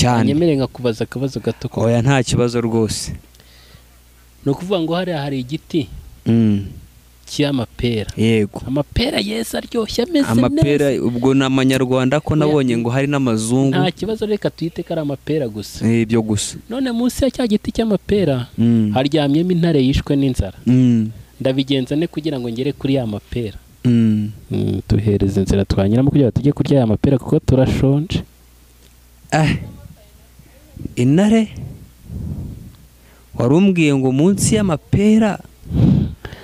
Cyane. Nyemereye nkakubaza akabazo gato ko. Oya, nta kibazo rwose. Ni ukuvuga ngo hariya hari igiti cy'amapera. Yego. Amapera yeza aryoshye ameze neza. Amapera ubwo ni amanyarwanda ko nabonye ngo hari n'amazungu. Nta kibazo, reka tuyite ko ari amapera gusa. Ibyo gusa. None munsi ya cya giti cy'amapera haryamyemo intare yishwe n'inzara. Ndabigenza ne kugira ngo ngere kuri ya mapera. Tuhereze inzira twanyuramo kugira ngo tujye kurya ya mapera kuko turashonje. Intare warumbwiye ngo munsi y'amapera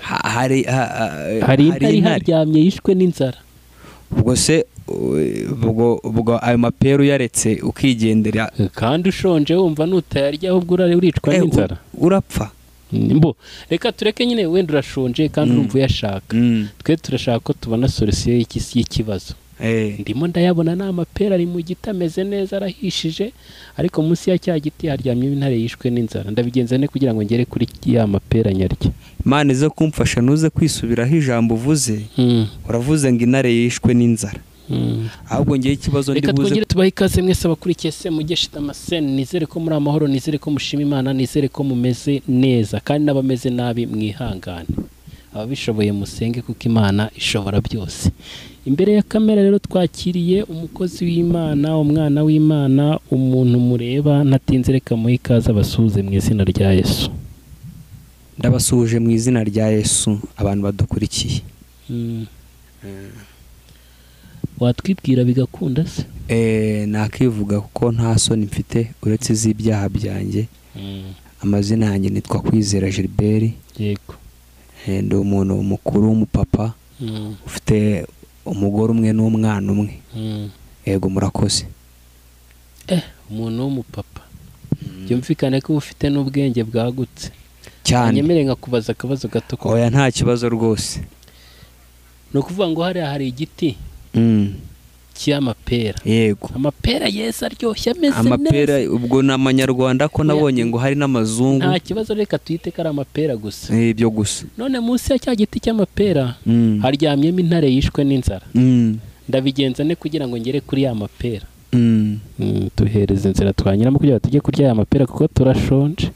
hari intare iharyamye yishwe n'inzara. Ubwo se ubwo ayo mapera uyaretse ukigendera kandi ushonje wumva nutayarya ahubwo uricwa n'inzara, urapfa. Mbo reka tureke nyine, wenda urashonje kandi urumva uyashaka. Twe turashaka ko tubona solution y'ikibazo. Ndimo ndayabona ni amapera ari mu giti ameze neza arahishije, ariko munsi ya cya giti haryamye intare yishwe n'inzara. Ndabigenza ne kugira ngo ngere kuri ya mapera nyarya. Imana ize kumfasha ntuze kwisubiraho ijambo uvuze. Uravuze ngo intare yishwe n'inzara. Ahubwo ngiye ikibazo ndi buze. Reka twongere tubahe ikaze mwese abakurikiye Semugeshi Damascene. Nizere ko muri amahoro, nizere ko mushima Imana, nizere ko mumeze neza, kandi n'abameze nabi mwihangane. Ababishoboye musenge kuko Imana ishobora byose. Imbere ya kamera rero twakiriye umukozi w'Imana, umwana w'Imana, umuntu mureba ntatinze, reka muhe ikaze abasuhuze mu izina rya Yesu. Ndabasuhuje mu izina rya Yesu abantu badukurikiye. Watwibwira bigakunda se? Nakivuga kuko nta soni mfite uretse iz'ibyaha byanjye. Amazina yanjye nitwa Kwizera Gilbert. Yego. Ndi umuntu mukuru w'umupapa ufite umugore umwe n'umwana umwe. Yego, murakoze. Umuntu w'umupapa byumvikane ko ufite n'ubwenge bwagutse cyane. Nyemereye nkakubaza akabazo gato ko. Oya, nta kibazo rwose. Ni ukuvuga ngo hariya hari igiti cy'amapera. Yego. Amapera yeza aryoshye ameze neza. Amapera ubwo ni amanyarwanda ko nabonye ngo hari n'amazungu. Nta kibazo, reka tuyite ko ari amapera gusa. Ibyo gusa. None munsi ya cya giti cy'amapera haryamyemo intare yishwe n'inzara. Ndabigenza ne kugira ngo ngere kuri ya mapera. Tuhereze inzira twanyuramo kugira ngo tujye kurya ya mapera kuko turashonje.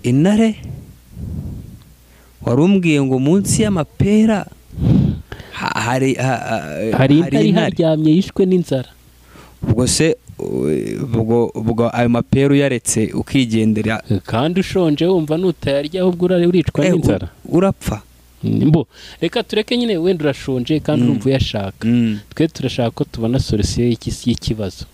Intare warumbwiye ngo munsi y'amapera hari intare iharyamye yishwe n'inzara. Ubwo se ubwo ayo mapera uyaretse ukigendera kandi ushonje wumva nutayarya ahubwo uricwa n'inzara, urapfa. Mbo reka tureke nyine, wenda urashonje kandi urumva uyashaka. Twe turashaka ko tubona solution y'ikibazo.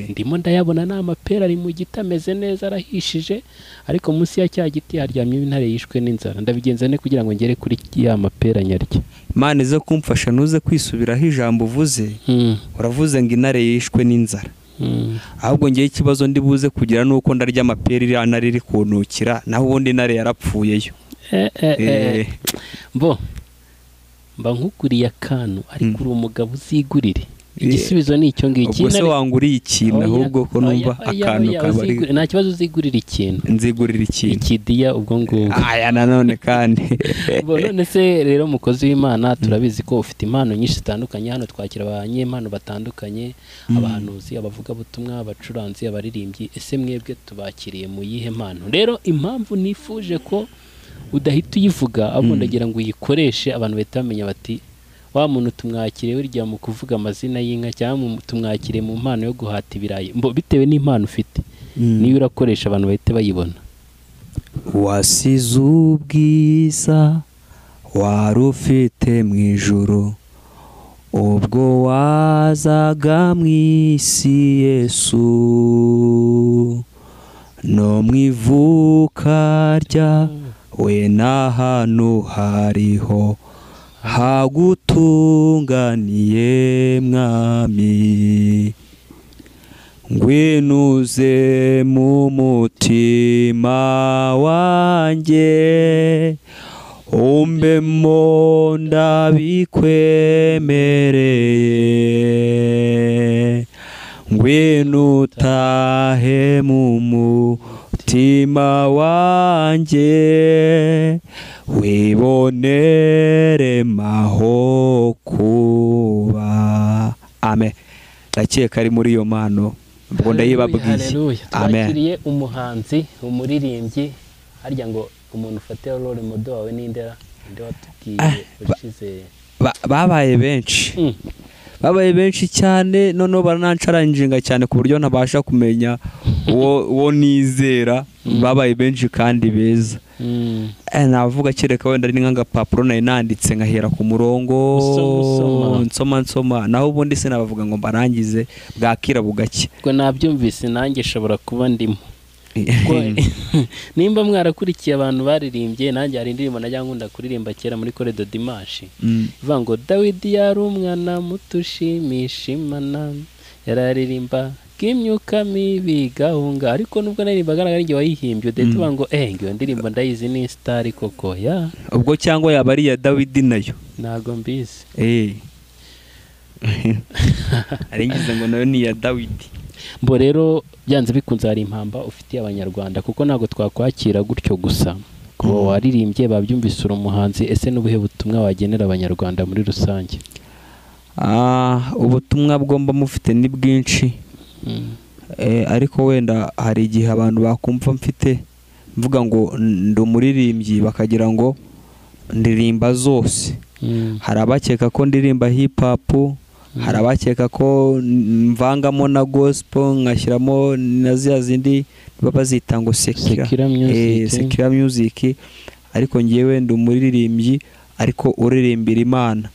Ndimo ndayabona ni amapera ari mu giti ameze neza arahishije, ariko munsi ya cya giti haryamye intare yishwe n'inzara. Ndabigenza ne kugira ngo ngere kuri ya mapera nyarya. Imana ize kumfasha ntuze kwisubiraho ijambo uvuze. Uravuze ngo intare yishwe n'inzara. Ahubwo ngiye ikibazo ndi buze kugira nuko ndarya amapera iriya ntare iri kuntukira, naho ubundi intare yarapfuyeyo. Mbo mba nkuguriye akantu ariko uri umugabo uzigurire. Igisubizo ni icyo ngicyo. Ubwo se wanguriye ikintu ahubwo ko numva akantu kabari. Nta kibazo, uzigurira ikintu. Nzigurira ikintu. Ikidiya ubwo ngubwo. Aya nanone kandi. None se rero mukozi w'Imana turabizi ko ufite impano nyinshi zitandukanye. Hano twakira abanyempano batandukanye, abahanuzi, abavugabutumwa, abacuranzi, abaririmbyi. Ese mwebwe tubakiriye mu yihe mpano? Rero impamvu nifuje ko udahita uyivuga ahubwo ndagira ngo uyikoreshe abantu bahita bamenya bati wa muntu tumwakire burya mu kuvuga amazina y'inka cyangwa tumwakire mu mpano yo guhata ibirayi. Mbo bitewe n'impano ufite niyo urakoresha abantu bahita bayibona. Wasize ubwiza wari ufite mu ijuru ubwo wazaga mu isi Yesu, no mu ivuka ryawe n'ahantu hariho hagutunganiye mwami. Ngwinuze mu mutima wanjye umbemo ndabikwemereye, ngwino utahe mu mutima wanjye wibonere maho kuba. Amen. Ndakeka ari muri iyo mpano, ubwo ndayibabwiye. Amen. Twakiriye umuhanzi, umuririmbyi, harya ngo umuntu ufate role model wawe ninde? Nde watubwiye ushize? Babaye benshi. Babaye benshi cyane, noneho baranancaranjinga cyane ku buryo ntabasha kumenya uwo nizera. Babaye benshi kandi beza. Navuga kereka wenda ari nk'agapapuro nari nanditse nkahera ku murongo nsoma, naho ubundi sinabavuga ngo mbarangize, bwakira bugake. Ubwo nabyumvise nanjye shobora kuba ndimo. Nimba mwarakurikiye abantu baririmbye, nanjye hari indirimbo najya nkunda kuririmba kera muri Chorale de Dimanche, ivuga ngo Dawidi yari umwana muto ushimisha Imana, yararirimba imyuka mibi gahunga. Ariko nubwo naririmbaga ari njye wayihimbye, udahita uvuga ngo ngiyo ndirimbo ndayizi ni star koko ya. Ubwo cyangwa yaba ari iya Dawidi nayo ntago mbizi. Aringize ngo nayo ni iya Dawidi. Mbo rero byanze bikunze hari impamba ufitiye abanyarwanda, kuko ntago twakwakira gutyo gusa. Kuba waririmbye babyumvise uri umuhanzi, ese n'ubuhe butumwa wagenera abanyarwanda muri rusange? Ubutumwa bwomba mufite ni bwinshi. Ariko wenda hari igihe abantu bakumva mfite mvuga ngo ndi umuririmbyi bakagira ngo ndirimba zose. Hari abakeka ko ndirimba hip hop, hari abakeka ko mvangamo na gospel ngashyiramo na zya zindi baba bazita ngo sekira music. Ariko ngewe ndi umuririmbyi ariko uririmbira Imana.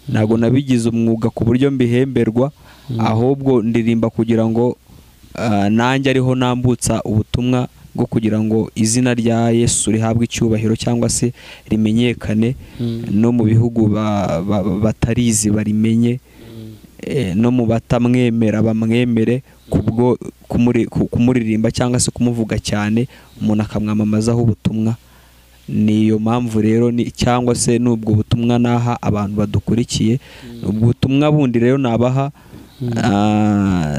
Ntago nabigize umwuga ku buryo mbihemberwa, ahubwo ndirimba kugira ngo nanjye ariho nambutsa ubutumwa bwo kugira ngo izina rya Yesu rihabwe icyubahiro cyangwa se rimenyekane no mu bihugu batarizi barimenye, no mu batamwemera bamwemere, kubwo kumuririmba cyangwa se kumuvuga cyane, umuntu akamwamamazaho ubutumwa. Niyo mpamvu rero ni cyangwa se nubwo butumwa naha abantu badukurikiye. Ubwo butumwa bundi rero nabaha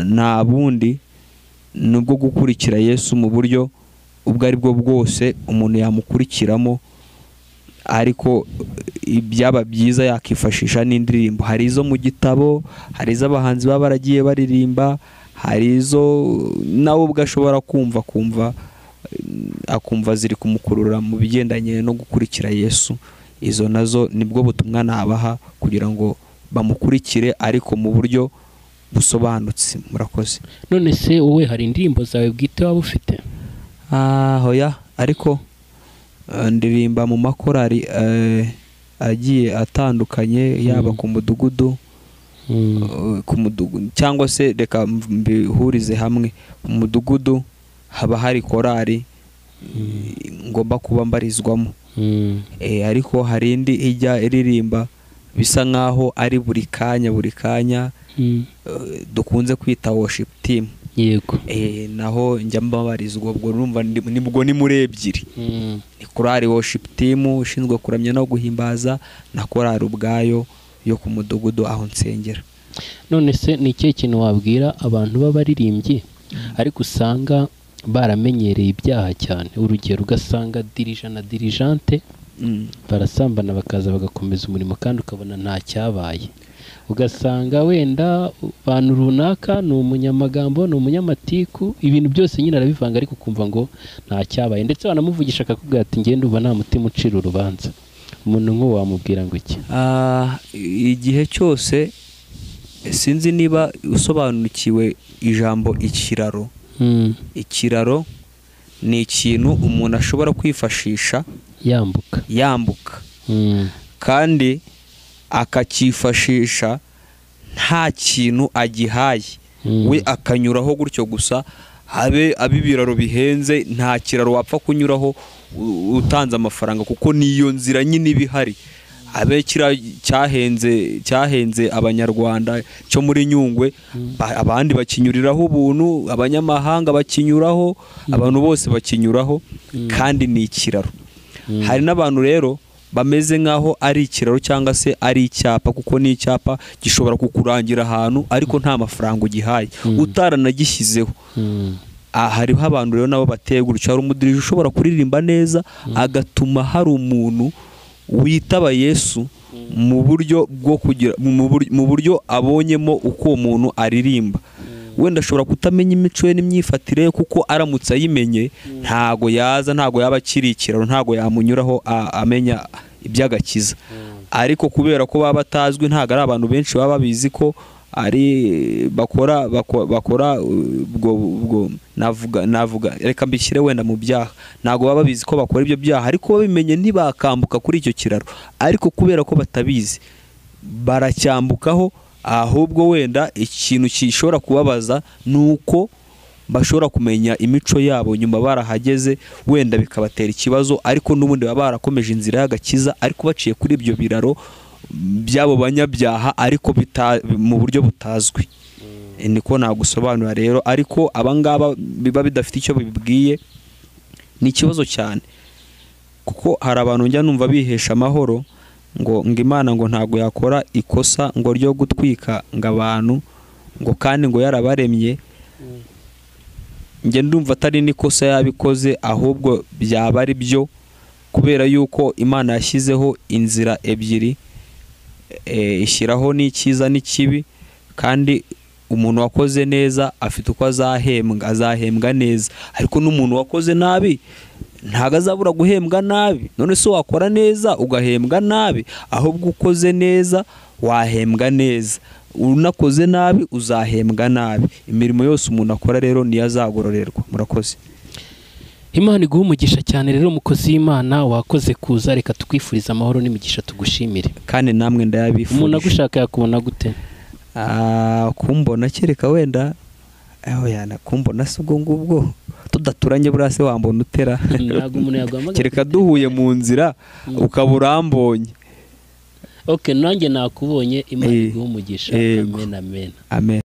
nta bundi nubwo gukurikira Yesu mu buryo ubwo ari bwo bwose umuntu yamukurikiramo, ariko ibyaba byiza yakifashisha n'indirimbo. Hari izo mu gitabo, hari iz'abahanzi baba baragiye baririmba, hari izo nawe ubwo ashobora kumva akumva ziri kumukurura mu bigendanye no gukurikira Yesu. Izo nazo nibwo butumwa nabaha kugira ngo bamukurikire ariko mu buryo busobanutse. Murakoze. None se wowe hari indirimbo zawe bwite waba ufite? Hoya, ariko ndirimba mu makorari agiye atandukanye, yaba ku mudugudu, ku mudugudu cyangwa se reka mbihurize hamwe, mu mudugudu haba hari korari ngomba kuba mbarizwamo. Ariko hari indi ijya iririmba bisa nkaho ari buri kanya dukunze kwita worship team. Yego. Naho njya mbabarizwa, ubwo urumva nibwo ni muri ebyiri. Ni korari worship team ishinzwe kuramya no guhimbaza, na korari ubwayo yo ku mudugudu aho nsengera. None se ni ikihe kintu wabwira abantu b'abaririmbyi ariko usanga baramenyereye ibyaha cyane? Urugero ugasanga dirija na dirijante barasambana bakaza bagakomeza umurimo kandi ukabona nta cyabaye. Ugasanga wenda abantu runaka ni umunyamagambo, ni umunyamatiku, ibintu byose nyine arabivanga ariko ukumva ngo nta cyabaye, ndetse wanamuvugisha akakubwira ati ngende uba nta mutima ucira urubanza. Umuntu nk'uwo wamubwira ngo iki? Igihe cyose sinzi niba usobanukiwe ijambo ikiraro. Ikiraro ni ikintu umuntu ashobora kwifashisha yambuka kandi akakifashisha nta kintu agihaye, we akanyuraho gutyo gusa. Habe abibiraro bihenze, nta kiraro wapfa kunyuraho utanze amafaranga, kuko niyo nzira nyine ibihari. Abe kira cyahenze abanyarwanda cyo muri Nyungwe, abandi bakinyuriraho ubuntu, abanyamahanga bakinyuraho, abantu bose bakinyuraho, kandi ni ikiraro. Hari n'abantu rero bameze nkaho ari ikiraro cyangwa se ari icyapa, kuko ni icyapa gishobora kukurangira ahantu ariko nta mafaranga ugihaye, utaranagishyizeho. Hariho abantu rero nabo bateye gutyo. Hari umudirije ushobora kuririmba neza agatuma hari umuntu witaba Yesu mu buryo bwo kugira mu buryo abonyemo uko uwo muntu aririmba. Wenda ashobora kutamenya imico ye n'imyifatire ye, kuko aramutse ayimenye ntago yaza, ntago yaba akiri ikiraro, ntago yamunyuraho amenya iby'agakiza. Ariko kubera ko baba batazwi, ntago ari abantu benshi baba babizi ko ari bakora ubwo navuga reka mbishyire wenda mu byaha, ntago baba babizi ko bakora ibyo byaha, ariko babimenye ntibakambuka kuri icyo kiraro. Ariko kubera ko batabizi baracyambukaho. Ahubwo wenda ikintu gishobora kubabaza nuko bashobora kumenya imico yabo nyuma barahageze, wenda bikabatera ikibazo, ariko n'ubundi baba barakomeje inzira y'agakiza, ariko baciye kuri ibyo biraro by'abo banyabyaha, ariko mu buryo butazwi. Niko nagusobanura rero. Ariko abangaba biba bidafite icyo bibwiye, ni ikibazo cyane, kuko hari abantu njya numva bihesha amahoro ngo Imana ngo ntago yakora ikosa ngo ryo gutwika ngo abantu ngo kandi ngo yarabaremye. Njye ndumva atari n'ikosa yabikoze, ahubwo byaba ari byo, kubera yuko Imana yashyizeho inzira ebyiri, ishyiraho n'icyiza n'ikibi, kandi umuntu wakoze neza afite uko azahembwa, azahembwa neza, ariko n'umuntu wakoze nabi ntago azabura guhembwa nabi. None se wakora neza ugahembwa nabi? Ahubwo ukoze neza wahembwa neza, unakoze nabi uzahembwa nabi. Imirimo yose umuntu akora rero niyo azagororerwa. Murakoze. Imana iguhe umugisha cyane rero mukozi w'Imana, wakoze kuza, reka tukwifuriza amahoro n'imigisha, tugushimire. Kandi namwe ndayabifurije. Umuntu agushaka yakubona gute? Kumbona kereka wenda aho yana kumbona se ubwo ngubwo tudaturanye buriya se wambona utera? Ntabwo umuntu yaguhamagara, kereka duhuye mu nzira ukaba urambonye. Okay, nanjye nakubonye. Imana iguhe umugisha. Amen, amen. Amen.